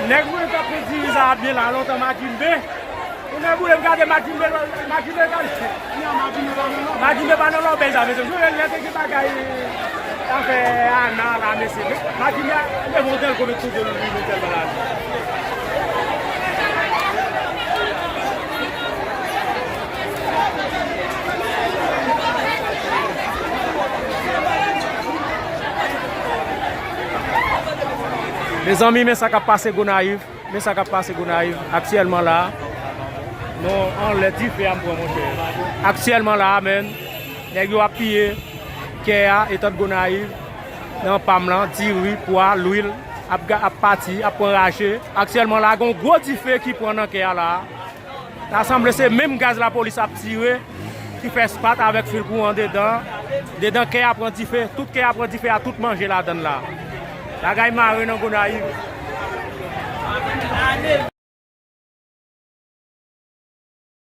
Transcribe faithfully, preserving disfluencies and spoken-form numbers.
Nèg mwen k ap fè diri sa ap byen la lontan, Madjimbe. Ou nèg ou lè m gade Madjimbe, Madjimbe gade. Madjimbe pa nan lòbèy sa, mesye. Jovenel te gen bagay afè Ana la, mesye. Madjimbe leve yon tèl komik tou de li, yon tèl bagay. Mezanmi, men sa k ap pase Gonayiv. Men sa k ap pase Gonayiv aktyèlman la. Non, anlè dife a m pran, monchè. Aktyèlman la, menn, nèg yo ap piye kè a, etant Gonayiv, nan pam lan, diri, pwa, lwil, ap, ga- ap pati, ap pran raje. Aktyèlman la, gen yon gwo dife ki pran nan kè a la. Ta sanble se menm gaz lapolis ap tire ki fè spat avèk fil kouran dedan. Dedan kè a pran dife, tout kè a pran dife a, tout manje ladann la. Bagay mare nan Gonayiv.